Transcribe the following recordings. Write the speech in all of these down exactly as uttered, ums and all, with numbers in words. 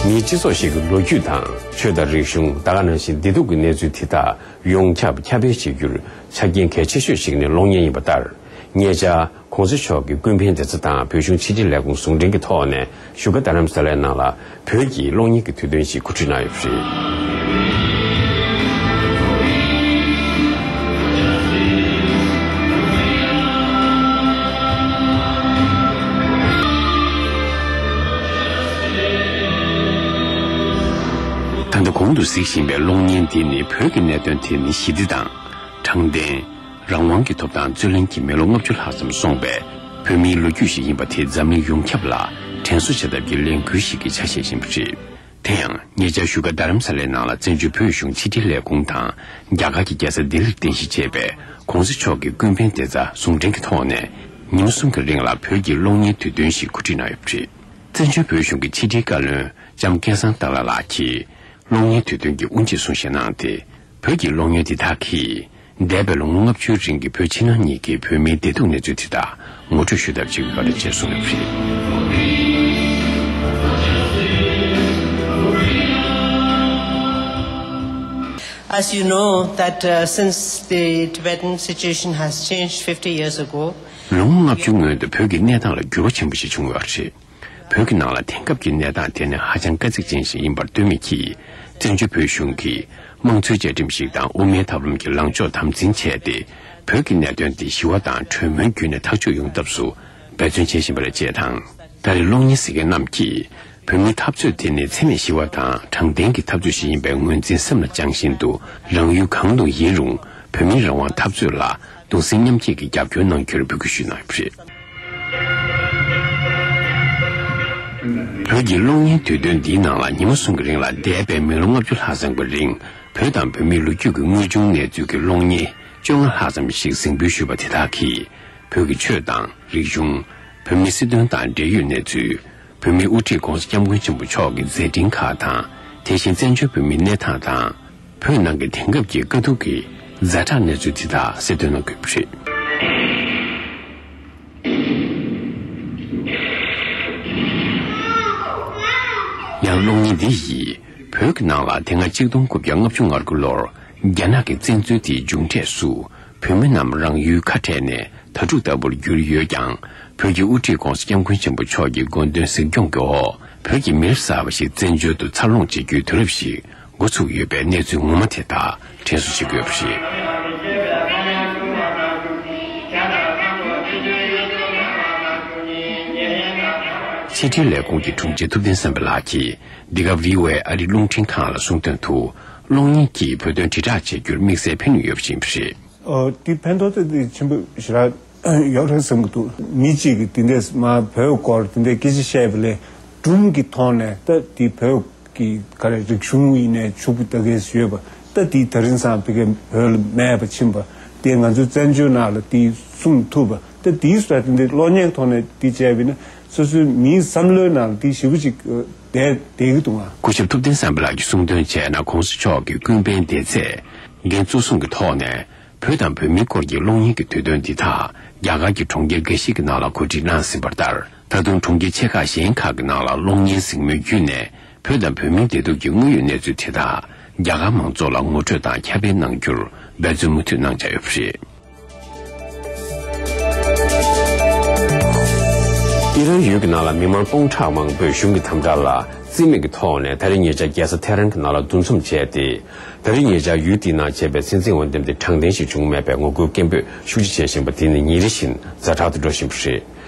མིའི་སྤྱི་ཚོགས་ཤིག་གི་ལོ་རྒྱུས་དང་ཆོས་དང་རིག་གཞུང་ད་ག་ནང་བཞིན་བདེ་སྡུག་གི་གནས་ཚུལ་དེ་དག་ཡོངས་ཁྱབ་ཁྱབ་སྤེལ་བྱེད་རྒྱུར་ཆ་རྐྱེན་གལ་ཆེ་ཤོས་ཤིག་ནི་གློག་བརྙན་ཡིན་པ་ལྟར། ཉེ་ཆར་༸གོང་ས་མཆོག་གི་ཀུན་ཕན་བདེ་རྩ་དང་བོད་གཞུང་ཕྱི་དྲིལ་ལས་ཁུངས་ཟུང་འབྲེལ་གྱི་ཐོག་ནས་བཞུགས་སྒར་རྡ་རམ་ས་ལའི་ནང་ལ་བོད་ཀྱི་གློག་བརྙན་གྱི་དུས་སྟོན་ཞིག་གོ་སྒྲིག་གནང་ཡོད་པ་རེད། ད་ལྟ་གོང་དུ་གཟིགས་བཞིན་པའི་གློག་བརྙན་འདི་ནི་བོད་ཀྱི་གནད་དོན་དེ་ནི་ཞི་བདེ་དང་། དྲང་བདེན། རང་དབང་གི་ཐོབ་ཐང་རྩོད་ལེན་གྱི་མི་ལོ་ལྔ་བཅུ་ལྷག་ཙམ་སོང་པའི་བོད་མིའི་ལོ་རྒྱུས་ཤིག་ཡིན་པ་དེ་འཛམ་གླིང་ཡོངས་ཁྱབ་ལ་དྲན་གསོ་བྱ་ཐབས་ཀྱི་ལས་འགུལ་ཞིག་གི་ཆ་ཤས་ཡིན་པ་རེད། དེ་ཡང་ཉེ་ཆར་བཞུགས་སྒར་རྡ་རམ་ས་ལའི་ནང་ལ་བཙན་བྱོལ་བོད་གཞུང་ཕྱི་དྲིལ་ལས་ཁུངས་དང་རྒྱ་གར་གྱི་རྒྱལ་ས་ལྡི་ལིར་རྟེན་གཞི་བྱས་པའི་༸གོང་ས་མཆོག་གི་ཀུན་ཕན་བདེ་རྩ་ཟུང་འབྲེལ་གྱི་ཐོག་ནས་ཉིན་མོ་གསུམ་གྱི་རིང་ལ་བོད་ཀྱི་གློག་བརྙན་དུས་སྟོན་ཞིག་གོ་སྒྲིག་གནང་ཡོད་པ་རེད། བཙན་བྱོལ་བོད་གཞུང་གི་ཕྱི་དྲིལ་བཀའ་བློན་ལྕམ་སྐལ་བཟང་སྟག་ལྷ་ལགས་ཀྱིས་གློག་བརྙན་དུས་སྟོན་གྱི་དབུ་འབྱེད་གསུང་བཤད་གནང་སྟེ། བོད་ཀྱི་གློག་བརྙན་འདི་དག་གིས་འདས་པའི་ལོ་ངོ་ལྔ་བཅུའི་རིང་གི་བོད་ཕྱི་ནང་གཉིས་ཀྱི་བོད་མིའི་བདེ་སྡུག་གནས་ཚུལ་དེ་དག་ངོ་སྤྲོད་ཞུ་ཐབས་བྱེད་ཀྱི་ཡོད་རེད་ཅེས་གསུངས་ཡོད་པ་རེད། As you know that, uh, since the Tibetan situation has changed fifty years ago, ལོ་ངོ་ལྔ་བཅུ་སྔོན་དུ་བོད་ཀྱི་གནས་སྟངས་ལ་འགྱུར་བ་ཆེན་པོ་ཞིག་བྱུང་ཡོད་པ་རེད། བོད་ཀྱི་ནང་ལ་དེང་སྐབས་ཀྱི་གནས་སྟངས་དེ་ནི་ཧ་ཅང་དཀའ་ཚེགས་ཅན་ཞིག་ཡིན་པར་འདོད་མེད་ཀྱིས། བཙན་བྱོལ་བོད་གཞུང་གིས་དམངས་གཙོའི་བཅའ་ཁྲིམས་ཤིག་དང་དབུ་མའི་ཐབས་ལམ་གྱི་ལངས་ཕྱོགས་དམ་འཛིན་བྱས་ཏེ། བོད་ཀྱི་གནད་དོན་དེ་ཞི་བ་དང་གྲོས་མོལ་བརྒྱུད་ནས་ཐག་གཅོད་ཡོང་ཐབས་སུ་འབད་བརྩོན་བྱེད་བཞིན་པ་རེད་ཅེས་དང་། ད་རེས་གློག་བརྙན་གཟིགས་མཁན་རྣམས་ཀྱིས་བོད་མིའི་འཐབ་རྩོད་དེ་ནི་འཚེ་མེད་ཞི་བ་དང་དྲང་བདེན་གྱི་འཐབ་རྩོད་ཞིག་ཡིན་པའི་ངོས་འཛིན་སེམས་ལ་བཅངས་བཞིན་དུ། རང་ཡུལ་གང་དུ་ཡིན་རུང་བོད་མིའི་རང་དབང་འཐབ་རྩོད་ལ་གདུང་སེམས་མཉམ་སྐྱེད་ཀྱི་རྒྱབ་སྐྱོར་གནང་རྒྱུར་འབོད་སྐུལ་ཞུས་གནང་ཡོད་པ་རེད། བོད་ཀྱི་གློག་བརྙན་དུས་སྟོན་འདིའི་ནང་ལ་ཉིན་མོ་གསུམ་གྱི་རིང་ལ་འདས་པའི་མི་ལོ་ལྔ་བཅུ་ལྷག་ཙམ་གྱི་རིང་བོད་དང་བོད་མིའི་ལོ་རྒྱུས་ཀྱི་དངོས་བྱུང་གནས་ཚུལ་གྱི་གློག་བརྙན་བཅོ་ལྔ་ལྷག་ཙམ་ཞིག་གཟིགས་འབུལ་ཞུས་པ་དེ་དག་གིས་བོད་ཀྱི་ཆོས་དང་རིག་གཞུང་། བོད་མིའི་སྲིད་དོན་དང་འབྲེལ་ཡོད་གནས་ཚུལ། བོད་མིའི་དབུ་ཁྲིད་༸གོང་ས་༸སྐྱབས་མགོན་ཆེན་པོ་མཆོག་གི་མཛད་འཕྲིན་ཁག་དང་། དེ་བཞིན་བཙན་བྱོལ་བོད་མིའི་གནས་སྟངས་དང་། བོད་ནང་གི་དེང་སྐབས་ཀྱི་དཀའ་སྡུག་གི་ཛ་དྲག་གནས་ཚུལ་དེ་དག་གསལ་སྟོན་གནང་དགོས་པ་རེད། ཡང་གློག་བརྙན་འདི་ཡིས་བོད་ཀྱི་ནང་ལ་དེ་སྔ་གཅིག་སྟོང་དགུ་བརྒྱ་ལྔ་བཅུ་ང་དགུ་ལོར་རྒྱ་ནག་གི་བཙན་འཛུལ་དེའི་མཇུག་འབྲས་སུ་བོད་མི་རྣམས་རང་ཡུལ་ཁ་བྲལ་ནས་དྭ་ཕྲུག་ལྟ་བུར་གྱུར་ཡོད་ཀྱང་། བོད་ཀྱི་དབུ་ཁྲིད་༸གོང་ས་༸སྐྱབས་མགོན་ཆེན་པོ་མཆོག་གི་དགོངས་དོན་གཟིགས་སྐྱོང་གི་འོག་བོད་ཀྱི་མི་རབས་གསར་པ་ཞིག་བཙན་བྱོལ་དུ་འཚར་ལོངས་བྱེད་རྒྱུའི་དུས་རབས་ཤིག་འགོ་ཚུགས་ཡོད་པའི་གནས་ཚུལ་ངོ་མ་དེ་དག་དྲན་གསོ་བྱེད་དགོས་པ་རེད། ཕྱི་དྲིལ་ལས་ཁུངས་ཀྱི་དྲུང་ཆེ་ཐུབ་བསྟན་བསམ་འཕེལ་ལགས་ཀྱིས་འདི་ག་བྷི་ཨོ་ཨེ་ཨ་རིའི་རླུང་འཕྲིན་ཁང་ལ་གསུངས་དོན་དུ། གློག་བརྙན་གྱིས་བོད་དོན་དྲིལ་བསྒྲགས་བྱེད་རྒྱུར་དམིགས་བསལ་ཕན་ནུས་ཡོད་པ་ཞིག་ཡིན་པ་རེད། ཨོ། དེ་ཕན་ཐོགས་དེ་ཆེན་པོ་ཞེ་དྲག་ཡོད་རེད་བསམ་གྱི་འདུག་མི་གཅིག་གིས་དེ་འདྲས་མ་བོད་སྐོར་དེ་འདྲས་སྐད་ཆ་བཤད་པ་ལས་སྒྲུང་གི་ཐོག་ནས་ད་དེ་བོད་ཀྱི་ག་རེ་རིག་གཞུང་ཡིན་ནའི་ཕྱུག་པོ་ད་གས་ཡོད་པ་ད་དེ་ད་རིང་སང་ཕ་གི་བོད་ལ་མེད་པ་ཕྱིན་པ་དེ་ང་ཚོའི་བཙན་བྱོལ་ནང་ལ་དེ་སྲུང་ཐུབ་པ་ད་དེའི་སྲོལ་དེ་འདྲས་གློག་བརྙན་ཐོག་ནས་དེ་བྱས་པ་ཡིན་ན་སོ་སོའི་མིའི་བསམ་བློའི་ནང་ལ་དེ་ཞེ་པོ་ཅིག་བསྡད་བསྡད་ཀྱི་འདུག་ང་། སྐུ་ཞབས་ཐུབ་བསྟན་བསམ་འཕེལ་ལགས་ཀྱིས་གསུངས་དོན་བྱས་ན། ༸གོང་ས་མཆོག་གི་ཀུན་ཕན་བདེ་རྩས་འགན་གཙོ་བཟུང་གི་ཐོག་ནས་བོད་དང་བོད་མིའི་སྐོར་གྱི་གློག་བརྙན་གྱི་དུས་སྟོན་འདི་དག་རྒྱ་གར་གྱི་གྲོང་ཁྱེར་འགའ་ཞིག་གི་ནང་ལ་གོ་སྒྲིག་གནང་ཟིན་པ་ལྟར། ད་དུང་གྲོང་ཁྱེར་ཆེ་ཁག་གཞན་ཁག་གི་ནང་ལ་གློག་བརྙན་གཟིགས་མོལ་བརྒྱུད་ནས་བོད་དང་བོད་མིའི་བདེ་སྡུག་གི་དངོས་ཡོད་གནས་ཚུལ་དེ་དག་རྒྱ་གར་མང་ཚོགས་ལ་ངོ་སྤྲོད་དང་ཁྱབ་སྤེལ་གནང་རྒྱུར་འབད་བརྩོན་མུ་མཐུད་གནང་འཆར་ཡོད་པ་རེད། ཨི་རན་ཡུལ་གྱི་ནང་ལ་མི་མང་སྟོང་ཕྲག་མང་པོས་གཞུང་གི་དམ་དྲག་ལ་རྩིས་མེད་ཀྱི་ཐོག་ནས་ད་རེས་ཉེ་ཆར་རྒྱལ་ས་ཐེ་རན་གྱི་ནང་ལ་འདུ་འཛོམས་བྱས་ཏེ། ད་རེས་ཉེ་ཆར་ཡུལ་དེའི་ནང་བྱས་པའི་སྲིད་འཛིན་འོས་འདེམས་དེ་དྲང་བདེན་ཞིག་བྱུང་མེད་པའི་ངོ་རྒོལ་སྐད་འབོད་ཤུགས་ཆེ་བྱས་བཞིན་པ་དེ་ནི་ཉིན་རེ་བཞིན་ཛ་དྲག་ཏུ་འགྲོ་བཞིན་པ་རེད།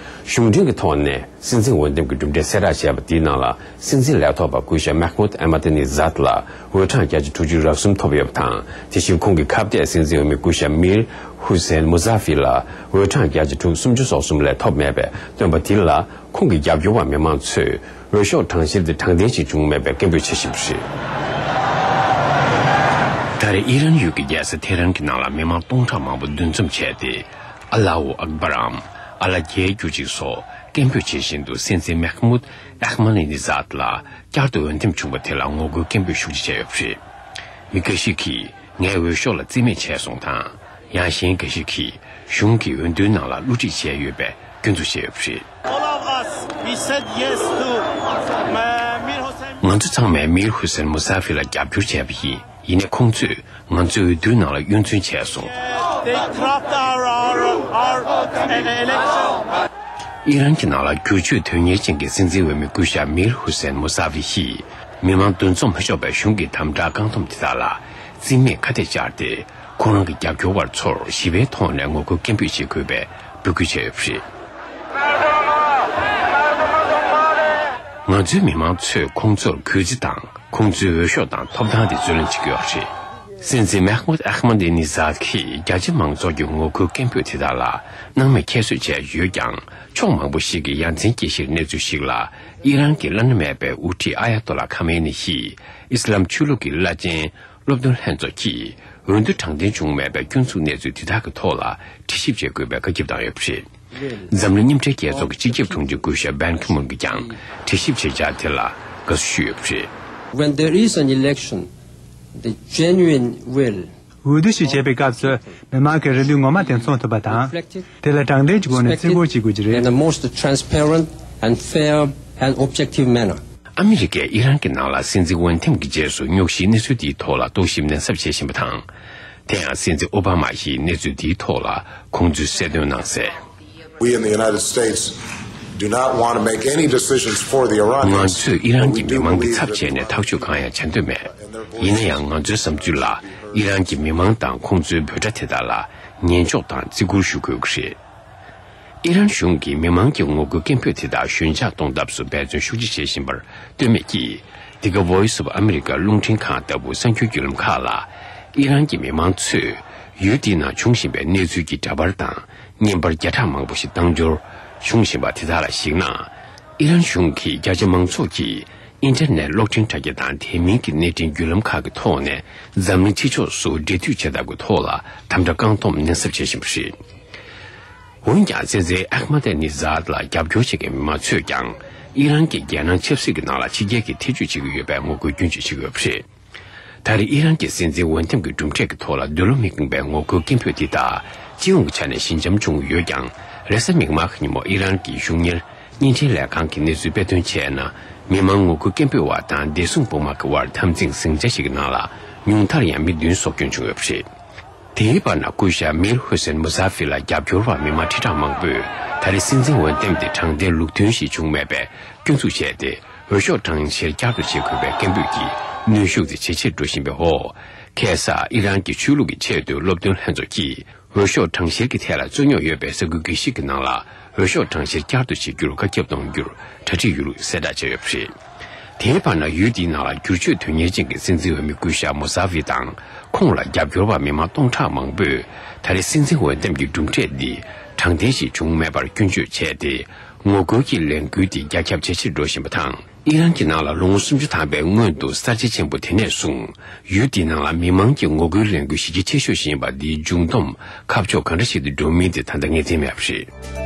གཞུང་འབྲེལ་གྱི་ཐོག་ནས་སྲིད་འཛིན་འོས་འདེམས་ཀྱི་གྲུབ་འབྲས་གསལ་བསྒྲགས་བྱས་པ་དེའི་ནང་ལ། སྲིད་འཛིན་ལས་ཐོག་པ་སྐུ་ཞབས་མེག་མུད་ཨེ་མ་ཏི་ནི་ཛཱད་ལ་འོས་གྲངས་བརྒྱ་ཆ་དྲུག་ཅུ་རེ་གསུམ་ཐོབ་ཡོད་པ་དང་། དེ་བཞིན་ཁོང་གི་ཁ་གཏད་སྲིད་འཛིན་འོས་མི་སྐུ་ཞབས་མིར་ཧུ་སེན་མུ་ཛ་ཧྥི་ལ་འོས་གྲངས་བརྒྱ་ཆ་དྲུག་སུམ་ཅུ་སོ་གསུམ་ལས་ཐོབ་མེད་པས། སྟོན་པ་དེ་ལ་ཁོང་གི་རྒྱབ་སྐྱོར་བ་མི་མང་ཚོས་འོས་ཤོག་གྲངས་བཤེར་དེ་དྲང་བདེན་ཞིག་བྱུང་མེད་པའི་སྐད་འབོད་བྱེད་བཞིན་པ་རེད། ད་རེས་ཨི་རན་ཡུལ་གྱི་རྒྱལ་ས་ཐེ་རན་གྱི་ནང་ལ་མི་མང་སྟོང་ཕྲག་མང་པོ་འདུ་འཛོམས་བྱས་ཏེ། ཨ་ལ་ཧུ་ཨག་བར་འམ། ཨ་ལ་རྒྱལ་གྱུར་ཅིག་སོགས་སྐད་འབོད་བྱེད་བཞིན་དུ། སྲིད་འཛིན་མེག་མུད་ཨེ་མ་ནི་ནི་ཛཱད་ལ་བསྐྱར་དུ་འོས་འདེམས་བྱུང་བ་དེ་ལ་ངོ་རྒོལ་སྐད་འབོད་ཤུགས་ཆེ་བྱས་ཡོད་པ་རེད། མི་འགའ་ཞིག་གིས་ངའི་འོས་ཤོག་ལ་རྩིས་མེད་བྱས་སོང་དང་། ཡང་གཞན་འགའ་ཞིག་གིས་གཞུང་གི་འོས་བསྡུའི་ནང་ལ་བསླུ་བྲིད་བྱས་ཡོད་པའི་སྐྱོན་འཛུགས་བྱས་ཡོད་པ་རེད། All of us, we said yes to, uh, Mir Hossein. ང་ཚོ་ཚང་མས་མིར་ཧུ་སེན་མུ་ས་ཧྥི་ལ་རྒྱབ་སྐྱོར་བྱས་པ་ཡིན། ཡིན་ནའི་ཁོང་ཚོས་ང་ཚོའི་འོས་བསྡུའི་ནང་ལ་གཡོ་འཛུལ་བྱས་སོང་། They corrupt our, our, our election. ཨི་རན་གྱི་ནང་ལ་སྒྱུར་བཅོས་དོན་གཉེར་ཅན་གྱི་སྲིད་འཛིན་འོས་མི་སྐུ་ཞབས་མིར་ཧུ་སེན་མུ་ས་ཧྥི་ཡིས་མི་མང་འདུ་འཛོམས་མི་ཆོག་པའི་གཞུང་གི་དམ་དྲག་བཀག་སྡོམ་དེ་དག་ལ་རྩིས་མེད་ཁ་གཏད་བཅར་ཏེ། ཁོང་རང་གི་རྒྱབ་སྐྱོར་བ་ཚོར་ཞི་བའི་ཐོག་ནས་ངོ་རྒོལ་སྐད་འབོད་བྱེད་དགོས་པའི་འབོད་སྐུལ་བྱས་ཡོད་པ་རེད། ང་ཚོའི་མི་མང་ཚོས་ཁོང་ཚོར་གུས་བརྩི་དང་ཁོང་ཚོའི་འོས་ཤོག་དང་ཐོབ་ཐང་དེ་རྩོད་ལེན་བྱེད་ཀྱི་ཡོད་པ་རེད། སྲིད་འཛིན་མེག་མུད་ཨ་ཧ་མ་དི་ནི་ཟཱད་ཀྱིས་རྒྱ་ཆེ་མང་ཚོགས་ཀྱི་ངོ་རྒོལ་སྐད་འབོད་དེ་དག་ལ་སྣང་མེད་ཁྱད་གསོད་བྱས་ཡོད་ཀྱང་། ཕྱོགས་མང་པོ་ཞིག་གིས་ཡ་མཚན་སྐྱེ་གཞིར་གནས་ཚུལ་ཞིག་ལ། ཨི་རན་གྱི་བླ་ན་མེད་པའི་དབུ་ཁྲིད་ཨ་ཡ་ཏོ་ལ་ཁ་མེ་ནི་ཡིས་ཨི་སི་ལམ་ཆོས་ལུགས་ཀྱི་བླ་ཆེན་སློབ་སྟོན་ལྷན་ཚོགས་ཀྱིས་འོས་བསྡུ་དྲང་བདེན་བྱུང་མེད་པའི་སྐྱོན་འཛུགས་གནས་ཚུལ་དེ་དག་གི་ཐོག་ལ་དྲི་ཞིབ་བྱེད་དགོས་པའི་བཀའ་ཁྱབ་བཏང་ཡོད་པ་རེད། འཛམ་གླིང་མཉམ་འབྲེལ་རྒྱལ་ཚོགས་ཀྱི་སྤྱི་ཁྱབ་དྲུང་ཆེ་སྐུ་ཞབས་བན་ཁི་མུན་གྱིས་ཀྱང་དྲི་ཞིབ་བྱེད་འཆར་དེ་ལ་དགའ་བསུ་ཞུས་ཡོད་པ་རེད། When there is an election, the genuine will འོས་བསྡུ་ཞིག་བྱེད་པའི་སྐབས་སུ་མི་མང་གི་རེ་འདུན་ངོ་མ་དེ་མཚོན་ཐུབ་པ་དང་། དེ་ལ་དྲང་བདེན་གྱི་སྒོ་ནས་བརྩི་བཀུར་བྱེད་དགོས་ཀྱི་རེད། In the most transparent and fair and objective manner. ཨ་མི་རི་ཀས་ཨི་རན་གྱི་ནང་ལ་སྲིད་འཛིན་འོས་འདེམས་ཀྱི་རྗེས་སུ་རྙོག་གཞིའི་གནས་ཚུལ་དེའི་ཐོག་ལ་རྟོག་ཞིབ་ནན་གསབ་བྱེད་བཞིན་པ་དང་། དེ་ཡང་སྲིད་འཛིན་ཨོ་བྷ་མ་ཡིས་གནས་ཚུལ་དེའི་ཐོག་ལ་ཁོང་ཚོའི་གསལ་སྟོན་གནང་གསལ། We in the United States do not want to make any decisions for the Iranians, ང་ཚོས་ཨི་རན་གྱི་མི་མང་གི་ཚབ་བྱས་ནས་ཐག་གཅོད་གང་ཡང་བྱ་འདོད་མེད། ཡིན་ན་ཡང་ང་ཚོའི་བསམ་ཚུལ་ལ་ཨི་རན་གྱི་མི་མང་དང་ཁོང་ཚོའི་འབོད་སྒྲ་དེ་དག་ལ་ཉན་འཇོག་དང་བརྩི་བཀུར་ཞུ་དགོས་ཀྱི་རེད། ཨི་རན་གཞུང་གིས་མི་མང་གི་ངོ་རྒོལ་སྐད་འབོད་དེ་དག་ཞོད་འཇགས་གཏོང་ཐབས་སུ་འབད་བརྩོན་ཤུགས་ཆེ་བྱེད་བཞིན་པར་ལྟོས་མེད་ཀྱིས། འདི་ག་Voice of America རླུང་འཕྲིན་ཁང་ལྟ་བུ་གསར་འགྱུར་བརྒྱུད་ལམ་ཁག་ལ། ཨི་རན་གྱི་མི་མང་ཚོས་ཡུལ་དེའི་ནང་འབྱུང་བཞིན་པའི་གནས་ཚུལ་གྱི་འདྲ་པར་དང་བརྙན་པར་བརྒྱ་ཕྲག་མང་པོ་ཞིག་བཏང་འབྱོར་བྱུང་བཞིན་པ་དེ་དག་ལ་གཞིགས་ན། ཨི་རན་གཞུང་གིས་རྒྱ་ཆེ་མང་ཚོགས་ཀྱིས་ཨིན་ཊར་ནེཊ་གློག་འཕྲིན་དྲ་རྒྱ་དང་དེ་མིན་གྱི་གནས་འཕྲིན་བརྒྱུད་ལམ་ཁག་གི་ཐོག་ནས་འཛམ་གླིང་ཕྱི་ཕྱོགས་སུ་འབྲེལ་མཐུད་བྱེད་ཐབས་ཀྱི་ཐོག་ལ་དམ་དྲག་བཀག་སྡོམ་ནན་གསབ་བྱེད་བཞིན་པ་རེད། འོན་ཀྱང་སྲིད་འཛིན་ཨ་ཧ་མ་ཏེ་ནི་ཛཱད་ལ་རྒྱབ་སྐྱོར་བྱེད་མཁན་མི་མང་ཚོས་ཀྱང་ཨི་རན་གྱི་རྒྱལ་ནང་ཆབ་སྲིད་ཀྱི་ནང་ལ་ཕྱི་རྒྱལ་གྱིས་ཐེ་ཇུས་བྱེད་ཀྱི་ཡོད་པའི་ངོ་རྒོལ་སྐྱོན་བརྗོད་བྱེད་ཀྱི་ཡོད་པ་རེད། ད་རེས་ཨི་རན་གྱི་སྲིད་འཛིན་འོས་འདེམས་ཀྱི་གྲུབ་འབྲས་ཀྱི་ཐོག་ལ་འདོད་བློ་མི་ཁེངས་པའི་ངོ་རྒོལ་སྐད་འབོད་འདི་དག་སྤྱི་ཡོངས་ཀྱི་ཆ་ནས་ཞི་འཇམ་བྱུང་ཡོད་ཀྱང་། རེས་གཟའ་མིག་དམར་གྱི་ཉིན་མོ་ཨི་རན་གྱི་གཞུང་གཉེར་བརྙན་འཕྲིན་ལས་ཁང་གིས་གནས་ཚུལ་སྤེལ་དོན་བྱས་ན། མི་མང་ངོ་རྒོལ་སྐད་འབོད་པ་དང་བདེ་སྲུང་དཔུང་དམག་གི་དབར་འཐབ་འཛིང་ཟིང་ཆ་ཞིག་གི་ནང་ལ་ཉུང་མཐར་ཡང་མི་བདུན་སྲོག་སྐྱོན་བྱུང་ཡོད་པ་རེད། དེའི་བར་ན་སྐུ་ཞབས་མིར་ཧུ་སེན་མུ་ཟ་ཧྥི་ལ་རྒྱབ་སྐྱོར་བ་མི་མང་ཁྲི་ཕྲག་མང་པོས་ད་རེས་སྲིད་འཛིན་འོས་འདེམས་དེ་དྲང་བདེན་ལུགས་མཐུན་ཞིག་བྱུང་མེད་པའི་སྐྱོན་འཛུགས་བྱས་ཏེ། འོས་ཤོག་གྲངས་བཤེར་བསྐྱར་དུ་བྱེད་དགོས་པའི་སྐད་འབོད་ཀྱིས་གནོན་ཤུགས་དེ་ཇེ་ཆེར་འགྲོ་བཞིན་པའི་འོག་ཁ་སང་ཨི་རན་གྱི་ཆོས་ལུགས་ཀྱི་ཆེས་མཐོའི་སློབ་སྟོན་ལྷན་ཚོགས་ཀྱིས་འོས་ཤོག་གྲངས་བཤེར་གྱི་ཐད་ལ་རྩོད་རྙོག་ཡོད་པའི་ས་ཁུལ་འགའ་ཞིག་གི་ནང་ལ་འོས་ཤོག་གྲངས་བཤེར་བསྐྱར་དུ་བྱེད་རྒྱུར་བཀའ་ཁྱབ་གཏོང་རྒྱུར་གྲ་སྒྲིག་ཡོད་ལུགས་གསལ་བསྒྲགས་བྱས་ཡོད་པ་རེད། དེའི་བར་ན་ཡུལ་འདིའི་ནང་ལ་བསྒྱུར་བཅོས་དོན་གཉེར་ཅན་གྱི་སྲིད་འཛིན་འོས་མི་སྐུ་ཞབས་མུ་ཟ་ཧྥི་དང་ཁོང་ལ་རྒྱབ་སྐྱོར་བ་མི་མང་སྟོང་ཕྲག་མང་པོས་ད་རེས་སྲིད་འཛིན་འོས་འདེམས་ཀྱི་གྲུབ་འབྲས་འདི་དྲང་བདེན་ཞིག་བྱུང་མེད་པར་སྐྱོན་བརྗོད་བྱས་ཏེ། ངོ་རྒོལ་གྱི་ལས་འགུལ་འདི་རྒྱ་ཁྱབ་ཇེ་ཆེར་འགྲོ་བཞིན་པ་དང་། ཨི་རན་གྱི་ནང་ལ་ལོ་ངོ་སུམ་ཅུ་ཐམ་པའི་སྔོན་དུ་གསར་བརྗེ་ཆེན་པོ་དེ་ནས་བཟུང་ཡུལ་འདིའི་ནང་ལ་མི་མང་གི་ངོ་རྒོལ་ལས་འགུལ་གཞི་རྒྱ་ཆེ་ཤོས་ཤིག་ཡིན་པ་འདིའི་འབྱུང་སྡོམ་ཁ་ཕྱོགས་ག་འདྲ་ཞིག་ཏུ་འགྲོ་མིན་དེ་ད་ལྟ་ངེས་གཏན་མེད་པ་རེད།